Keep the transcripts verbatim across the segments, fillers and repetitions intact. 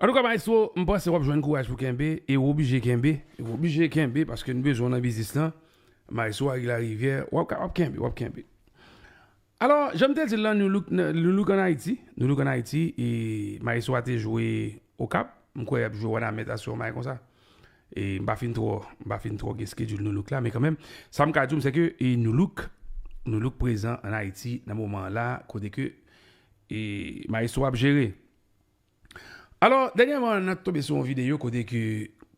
Antouka, Maestro, m panse w ap jwenn kouraj pou kenbe, e w oblije kenbe, e w oblije kenbe, paske n bezwen w nan biznis lan. Maestro Harry Larivière, w ap ka, w ap kenbe, w ap kenbe. Alò, jan m te di l lan, New Look, New Look ann Ayiti, New Look ann Ayiti, e Maestro a te jwe Okap, m kwè y ap jwe Wanament aswè, yon bagay konsa. E m pa fin twò, m pa fin twò gen schedule New Look la, men kanmenm, sa m ka di w, se ke e New Look, New Look prezan ann Ayiti nan moman an la, kote ke e Maestro ap jere. Alò, dènyèman, n ap tonbe sou yon videyo kote ke,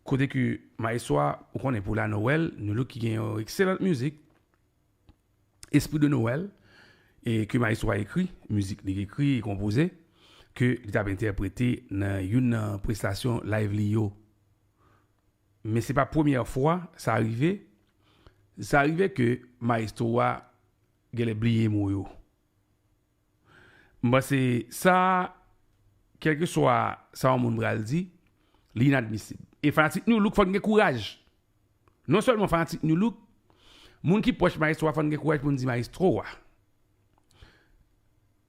kote ke Maestro a, ou konnen, pou la Nowèl, New Look ki gen yon excellent music, Esprit de Noël, e ke Maestro a ekri, mizik li ekri e konpoze, ke li t ap entèprete nan youn nan prestasyon live li yo. Men se pa premyè fwa sa rive. Sa rive ke Maestro a genlè bliye mo yo. M panse sa, kèlkeswa sa yon moun pral di, li inadmisib. E fanatik New Look fò n gen kouraj. Non sèlman fanatik New Look, moun ki pwòch Maestro a fò n gen kouraj pou n di Maestro a.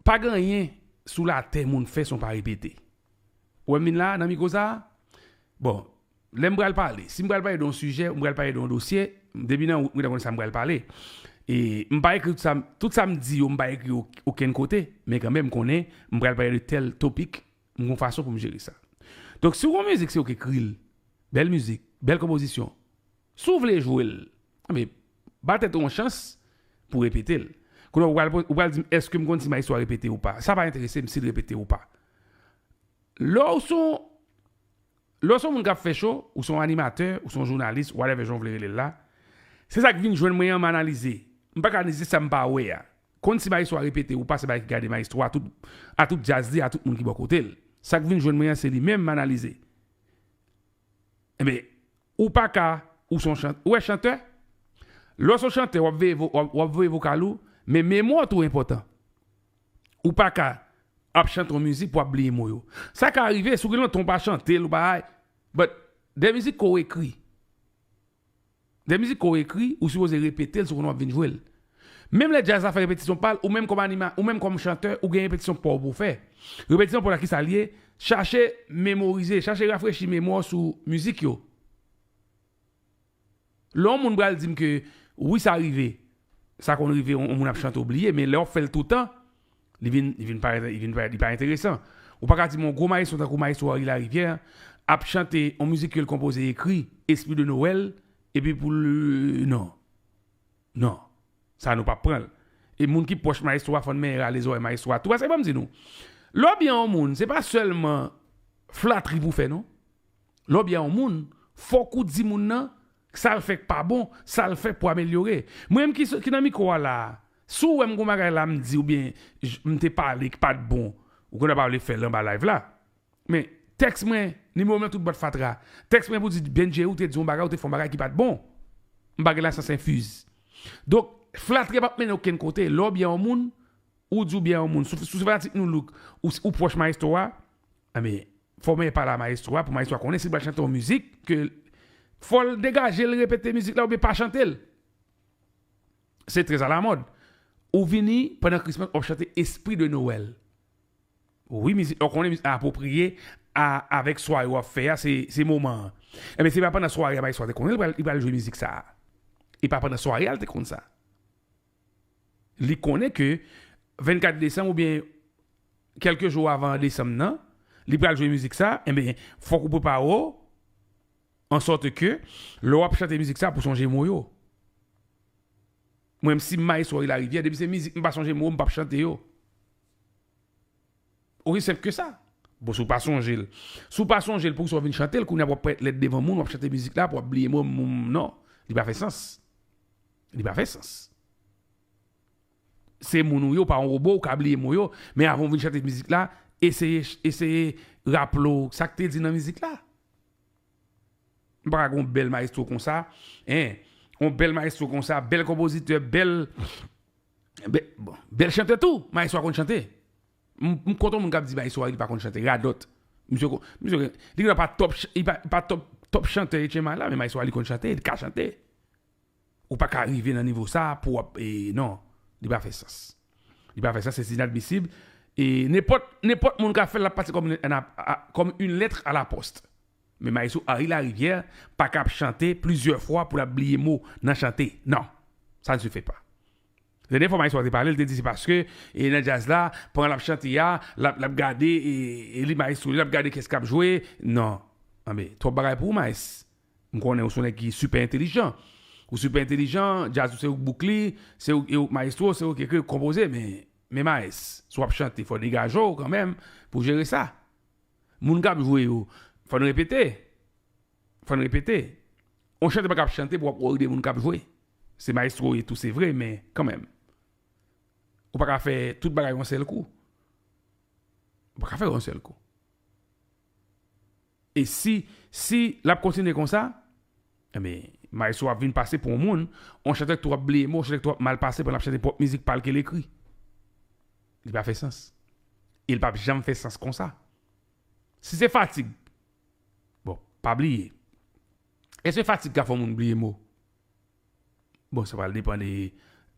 Pa gen anyen sou latè moun fè san w pa repete. Ou wè m vin la, nan mikwo sa a? Bon, lè m pral pale, si m pral pale de yon sijè, m pral pale de yon dosye, depi nan wout, m gentan konnen sa m pral pale. E m pa ekri tout sa, m- tout sa m di yo, m pa ekri yo okenn kote, men kanmenm, m konnen m pral pale de tèl topik, m gon fason pou m jere sa. Donk, si w gon mizik, se ou ki ekri l, bèl mizik, bèl konpozisyon, si w vle jwe l, men ba tèt ou yon chans pou repete l. Kounye a, ou pral, ou pral di m, èske m konn si Maestro a repete ou pa? Sa pa enterese m si l repete ou pa. Lè w se yon, lè w se yon moun k ap fè cho, ou se yon animatè, ou se yon jounalis, whatever jan w vle rele l la, se sa k vin jwenn mwen an m analize. M pa ka analize sa m pa wè a. Konn si Maestro a repete ou pa, se bagay ki gade Maestro a tout, a tout djaz li, a tout moun ki bò kote l. Sa k vin jwenn mwen an, se li menm m analize. Enben, ou pa ka, ou se yon chantè, ou wè chantè, lè w se yon chantè, w ap veye vo- w ap, w ap voye vokal ou, men memwa w tou enpòtan. Ou pa ka ap chante yon mizik pou w ap bliye mo yo. Sa ka rive, si w gen lontan w pa chante l, ou pa, but de mizik ke w ekri. De mizik ke w ekri, ou sipoze repete l si w konnen w ap vin jwe l. Menm lè djaz la fè repetisyon pa l, ou menm kòm anima, ou menm kòm chantè, ou gen repetisyon pa w pou w fè. Repetisyon pa w la, ki sa l ye? Chache memorize, chache rafrechi memwa w sou mizik yo. Lè yon moun pral di m ke, wi, sa rive, sa konn rive, yon, yon moun ap chante, w bliye, men lè w ap fè l toutan, li vin, li vin pa, li vin pa, li pa enteresan. Ou pa ka di m yon gwo maestro tankou Maestro Harry Larivière ap chante yon mizik ke l konpoze, ekri, Esprit de Noël, epi pou l, non. Non. Sa nou p ap pran l. E moun ki pwòch Maestro a, fò n men rale zòrèy Maestro a tou. Paske ban m di nou, lè w byen yon moun, se pa sèlman flatri pou w fè, non. Lè w byen yon moun, fòk ou di moun nan sa l fè k pa bon, sa l fè pou amelyore. Mwen menm ki, ki nan mikwo a la a, si w wè m gon bagay la m di oubyen j- m te pale ki pa t bon, ou konnen pa vle fè l anba live la. Men, tèks mwen, nimewo m nan tout bwat fatra. Tèks mwen pou di Benjay ou te di yon bagay, ou te fè yon bagay ki pa t bon. M pa gen lasans enfiz. Donk, flatri p ap mennen okenn kote. Lè w byen yon moun, ou di w byen yon moun. Si w, si w se fanatik New Look, ou, ou pwòch Maestro a, enben, fò w men pale a Maestro a, pou Maestro a konnen si l pral chante yon mizik, ke fò l degaje l repete mizik la oubyen pa chante l. Se trè alamòd. Ou vini, pandan Christmas, w ap chante Esprit de Noël. Wi, mizik, ou konnen mizik apwopriye a, avèk sware w ap fè a, se, se moman an. Enben, se pa pandan sware a Maestro a te konnen li pral, li pral jwe mizik sa a. E pa pandan sware a l te konn sa. Li konnen ke vennkat desanm oubyen kèlke jou avan desanm nan, li pral jwe mizik sa, enben, fòk ou prepare w, an sòt ke, lè w ap chante mizik sa, pou sonje mo yo. Mwen menm, si m Maestro Harry Larivière, depi se mizik m pa sonje mo yo, m p ap chante yo. Osi senp ke sa. Bon, si w pa sonje l. Si w pa sonje l pou w sa w vin chante l, kounye a w ap parèt lèd devan moun, w ap chante mizik la, pou w ap bliye mo, moun, non. Li pa fè sans. Li pa fè sans. Se moun ou ye, w pa yon wobo, w ka bliye mo yo, men avan w vin chante mizik la, eseye, eseye raple w sa k te di nan mizik la. M pa ka gen yon bèl maestro konsa, en, yon bèl maestro konsa, bèl konpozitè, bèl, bè- bon, bèl chantè tou, maestro a konn chante. M, m kontan moun k ap di maestro a li pa konn chante, radòt. Misye, ko- misye, li pa top, ch- li pa, pa top, top chantè H M I la, men maestro a li konn chante, li ka chante. Ou pa ka rive nan nivo sa pou w ap, e, non, li pa fè sans. Li pa fè sans, se inadmisib. E nenpòt nenpòt moun ka fè l, l ap pase kòm une, une, une lettre à la poste. Men maestro Harry Larivière pa ka ap chante plizyè fwa pou l ap bliye mo nan chante. Non, ça ne se fait pas. Dènye fwa maestro a te pale, l te di se paske e nan djaz la, pandan l ap chante a, l ap, l ap gade e, e li maestro, l ap gade kès k ap jwe. Non. Anben, twòp bagay pou ou, maes. M konnen ou se yon nèg ki sipè entelijan. Ou sipè entelijan, djaz ou se ou k bouk li, se ou, e ou k maestro, se ou ki ekri, konpoze, men, men maes, si w ap chante, fò w degaje w kanmenm pou jere sa. Moun k ap jwe yo, fò n repete. Fò n repete. Yon chantè pa ka ap chante pou w ap wori de moun k ap jwe. Se maestro w ye tou, se vre, men kanmenm. Ou pa ka fè tout bagay yon sèl kou. Ou pa ka fè yon sèl kou. E si, si l ap kontinye konsa, enben, maestro ap vin pase pou yon moun, yon chantè k twò ap bliye mo, yon chantè k twò ap mal pase pandan l ap chante pwòp mizik pa l ke l ekri. Li pa fè sans. E l p ap janm fè sans konsa. Si se fatig, bon, pa bliye. Èske fatig ka fè yon moun bliye mo? Bon, sa pral depann de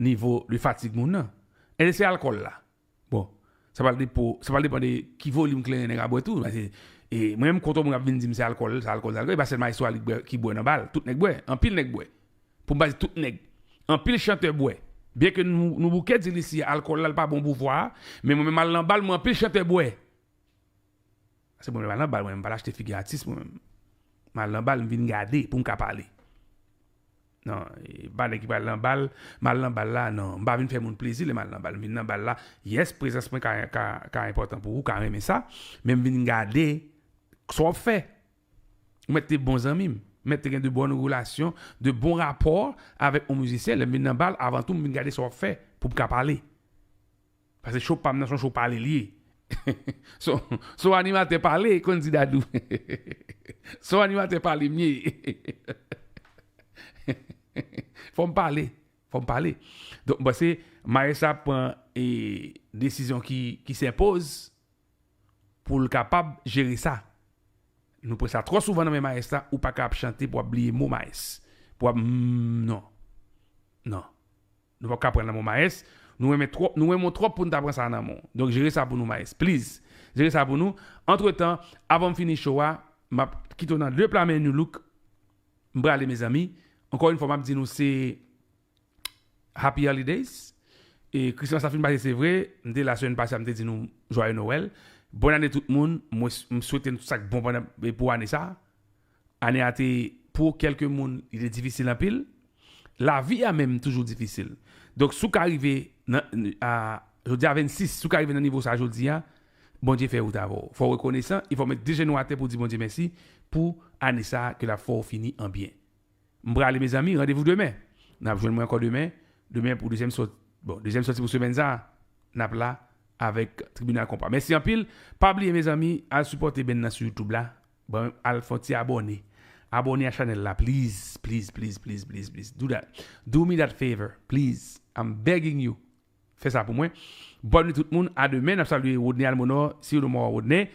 nivo de fatig moun nan. Èske se alkòl la? Bon, sa pral depo, sa pral depann de ki volim kleren nèg a bwè tou. Paske, e, mwen menm, kote moun ap vin di m se alkòl, se alkòl, se alkòl, e pa sèlman maestro a li k bwè, ki bwè nan bal. Tout nèg bwè. Anpil nèg bwè. Anpil chantè bwè. Byenke nou, nou bouke di l isi, alkòl la, l pa bon pou vwa a, men mwen menm, m al nan bal, m wè anpil chantè bwè. Se mwen menm al nan bal, mwen menm, m pa al achte figi atis, mwen menm. M al nan bal, m vin gade pou m ka pale. Non, e pa nèg ki pral nan bal, m al nan bal la, non. M pa vin fè moun plezi lè m al nan bal. M vin nan bal la, yes, prezans mwen ka, ka, ka enpòtan pou ou, ka renmen sa, men m vin gade sa w ap fè. Ou mèt te bon zanmi m. M mèt te gen de bòn relasyon, de bon rapò avèk yon mizisyen. Lè m vin nan bal, avan tou, m vin gade sa w ap fè pou m ka pale. Paske show pa m nan, se yon show pale li ye. Se yon, se yon animatè pale, konn di Dadou. Se yon animatè pale m ye. Fò m pale. Fò m pale. Donk, m panse, maes la pran e, desizyon ki, ki senpoz pou l kapab jere sa. Nou pran sa twò souvan nan men maes la, ou pa ka ap chante pou w ap bliye mo maes. Pou w ap, mm, non. Non. Nou p ap ka pran nan men maes. Nou renmen twòp, nou renmen w twòp pou n ta pran sa nan men w. Donk, jere sa pou nou, maes. Please. Jere sa pou nou. Antretan, avan m fini show a, m ap kite w nan de pla men New Look. M prale, mezanmi. Ankò yon fwa, m ap di nou se Happy Holidays. E Christmas la fin pase, se vre. M te la semèn pase a, m te di nou Joyeux Noël. Bòn ane tout moun. Mwen, m swete nou tout sa k bon pandan, e pou ane sa. Ane a te, pou kèlke moun, li te difisil anpil. Lavi a menm toujou difisil. Donk, si w ka rive nan, a, jodi a vennsis, si w ka rive nan nivo sa jodi a, Bondye fè wout avè w. Fò w rekonesan, e fò w met de jenou atè pou di Bondye mèsi pou ane sa a ke l ap fè w fini an byen. M prale, mezanmi, randevou demen. N ap jwenn mwen ankò demen. Demen pou dezyèm sòti, bon, dezyèm sòti pou semèn sa a, n ap la avèk Tribinal Konpa. Mèsi anpil. Pa bliye, mezanmi, al sipòte band nan sou YouTube la. Bon, al fè yon ti abòne. Abòne a chanèl la, please, please, please, please, please, please. Do that. Do me that favor, please. I'm begging you. Fè sa pou mwen. Bòn nwit tout moun. A demen, n ap salye Rodney Almonor, si w nan mò Rodney.